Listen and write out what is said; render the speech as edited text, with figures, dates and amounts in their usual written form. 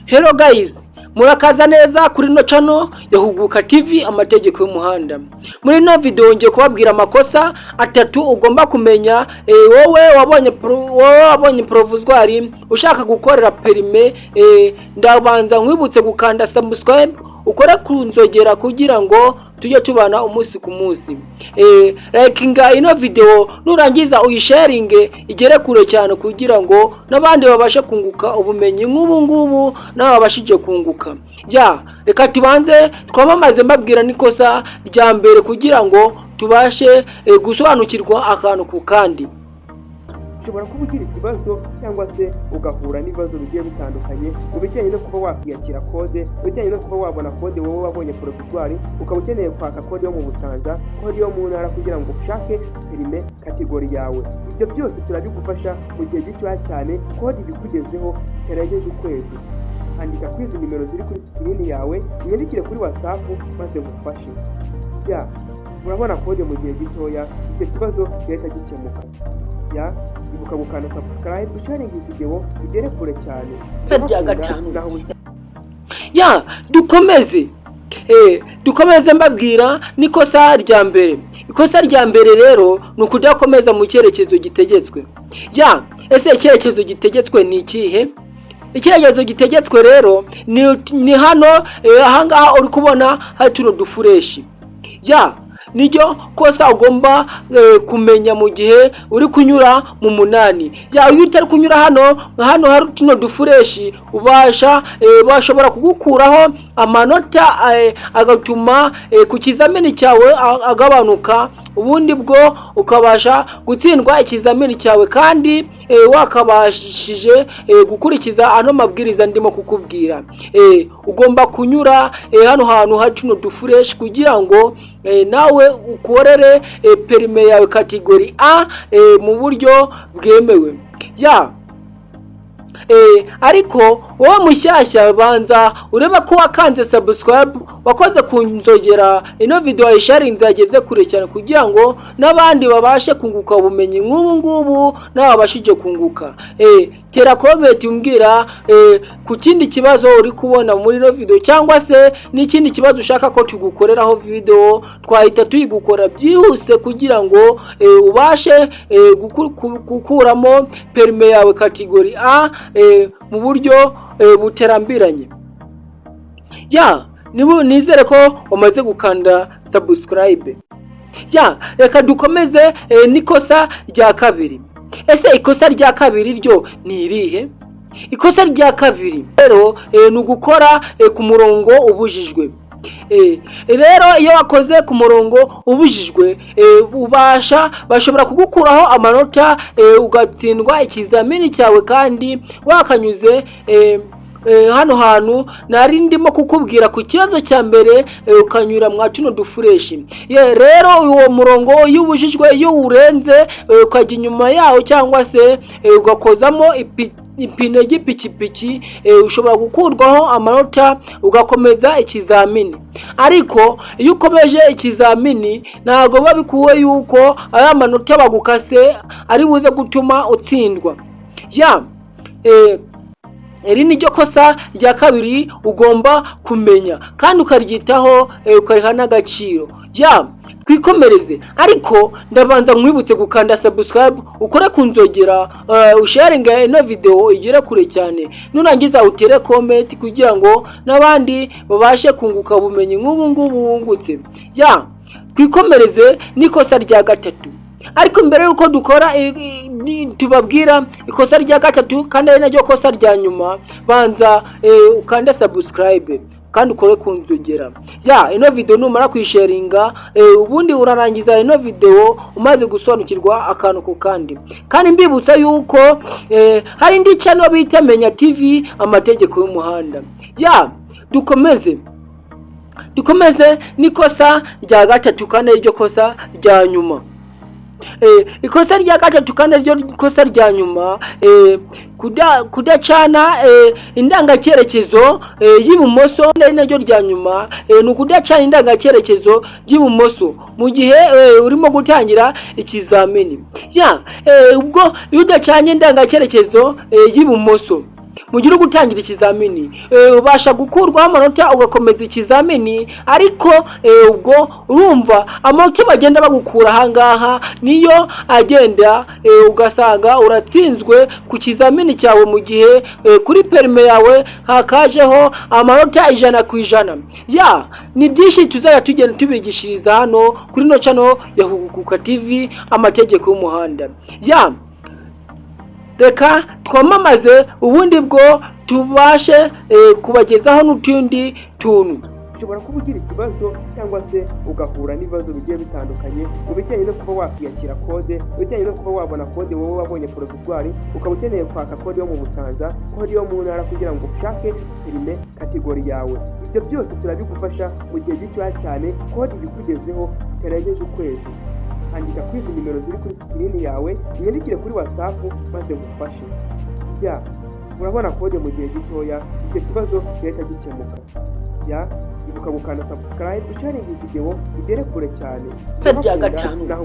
Hello guys, murakaza neza kuri ino channel ya Huguka TV, amategeko y'umuhanda. Muri ino video ngiye kubabwira amakosa atatu ugomba kumenya wowe wabonye provisoire ushaka gukorera permis. Ndabanza nkwibutse gukanda subscribe, ukore ku nzogera kugira ngo tujye tubana umunsi ku munsi. Likinga ino video, nurangiza uyisharinge igere kure cyane kugira ngo n'abandi babashe kunguka ubumenyi nk'ubu ngubu nawe babashije kunguka. Ya, reka tubanze twamamaze mbabwira n'ikosa rya mbere kugira ngo tubashe gusobanukirwa akantu ku kandi. Ushobora kuba ugira ikibazo cyangwa se ugahura n'ibibazo bigiye bitandukanye mu bijyanye no kuba wakwiyakira kode, mu bijyanye no kuba wabona kode. Wowe wabonye provisoire, ukaba ukeneye kwaka kode yo mu Busanza, kode yo mu ntara, kugira ngo ushake permis catégorie yawe. Ibyo byose turabigufasha mu gihe gitoya cyane, kode ibikugezeho kitarengeje ukwezi. Andika kuri izi nimero ziri kuri screen yawe, unyandikire kuri WhatsApp maze ngufashe. Ya, urabona kode mu gihe gitoya, icyo kibazo gihita gikemuka. Ya, ibuka gukanda subscribe, usharinga iyi video igere kure cyane. Ikosa rya gatanu. Naho. Ya, dukomeze mbabwira n'ikosa rya mbere. Ikosa rya mbere rero ni ukudakomeza mu cyerekezo gitegetswe. Ya, ese icyerekezo gitegetswe ni ikihe? Icyerekezo gitegetswe rero ni hano, ahangaha uri kubona hari tuno duflèche. Ya, niryo kosa ugomba kumenya mu gihe uri kunyura mu munani. Ya, iyo utari kunyura hano hari tuno duflèche, ubasha bashobora kugukuraho amanota, agatuma ku kizamini cyawe agabanuka, ubundi bwo ukabasha gutsindwa ikizamini cyawe kandi wakabashije gukurikiza ano mabwiriza ndimo kukubwira. Ugomba kunyura hano hantu hari tuno duflèche kugira ngo nawe ukorere permis yawe catégorie A mu buryo bwemewe. Ya, ariko wowe mushyashya, banza urebe ko wakanze subscribe, wakoze ku nzogera, ino video wayisharinze yageze kure cyane kugira ngo n'abandi babashe kunguka ubumenyi nk'ubu ngubu nawe wabashije kunguka. Tera comment umbwira ku kindi kibazo uri kubona muri ino video, cyangwa se n'ikindi kibazo ushaka ko tugukoreraho video, twahita tuyigukora byihuse kugira ngo ubashe gukuramo permis yawe catégorie A mu buryo buterambiranye. Ya, nizere ko wamaze gukanda subscribe. Ya, reka dukomeze n'ikosa rya kabiri. Ese ikosa rya kabiri ryo ni irihe? Ikosa rya kabiri rero ni ugukora ku murongo ubujijwe. Rero iyo wakoze ku murongo ubujijwe, ubasha bashobora kugukuraho amanota, ugatsindwa ikizamini cyawe kandi wakanyuze hano hantu nari ndimo kukubwira ku kibazo cya mbere, ukanyura mwa tuno duflèche. Rero uwo murongo iyo ubujijwe, iyo urenze ukajya inyuma yawo cyangwa se ugakozamo ipine ry'ipikipiki, ushobora gukurwaho amanota ugakomeza ikizamini. Ariko iyo ukomeje ikizamini, ntabwo biba bikuwe yuko aya manota bagukase ari buze gutuma utsindwa. Ya, iri ni ryo kosa rya kabiri ugomba kumenya kandi ukaryitaho, ukariha n'agaciro. Ya, twikomereze, ariko ndabanza nkwibutse gukanda subscribe, ukore ku nzogera, usharinga ino video igere kure cyane, nurangiza utere comment kugira ngo n'abandi babashe kunguka ubumenyi nk'ubu ngubu wungutse. Ya, twikomereze n'ikosa rya gatatu. Ariko mbere y'uko dukora tubabwira ikosa rya gatatu kandi ari naryo kosa rya nyuma, banza ukande subscribe kandi ukore ku nzogera. Ya, ino video numara kuyisharinga, ubundi urarangiza ino video umaze gusobanukirwa akantu ku kandi. Kandi mbibutsa yuko hari indi channel bita Menya TV, amategeko y'umuhanda. Ya, dukomeze n'ikosa rya gatatu kandi ariryo kosa rya nyuma. Ikosa rya gatatu kandi ariryo kosa rya nyuma, kudacana indangacyerekezo y'ibumoso. Ari naryo rya nyuma, ni ukudacana indangacyerekezo y'ibumoso mu gihe urimo gutangira ikizamini. Ya, ubwo iyo udacanye indangacyerekezo y'ibumoso Mu gihe uri gutangira ikizamini, ubasha gukurwaho amanota ugakomeza ikizamini, ariko ubwo urumva amanota bagenda bagukura ahangaha niyo agenda, ugasanga uratsinzwe ku kizamini cyawe mu gihe kuri permis yawe hakajeho amanota 100%. Ya, ni byinshi tuzajya tugenda tubigishiriza hano kuri ino channel ya Huguka TV, amategeko y'umuhanda. Ya, reka twamamaze, ubundi bwo tubashe kubagezaho n'utundi tuntu. Ushobora kuba ugira ikibazo cyangwa se ugahura n'ibibazo bigiye bitandukanye mu bijyanye no kuba wakwiyakira kode, mu bijyanye no kuba wabona kode wowe wabonye provisoire, ukaba ukeneye kwaka kode yo mu Busanza, kode yo mu ntara, kugira ngo ushake permis catégorie yawe. Ibyo byose turabigufasha mu gihe gitoya cyane, kode ibikugezeho bitarengeje ukwezi. Andika kuri izi nimero ziri kuri screen yawe, unyandikire kuri WhatsApp maze ngufashe. Ya, murabona kode mu gihe gitoya, icyo kibazo gihita gikemuka. Ya, ibuka gukanda subscribe, usharinga iyi video igere kure cyane. Bya gatanu. Naho.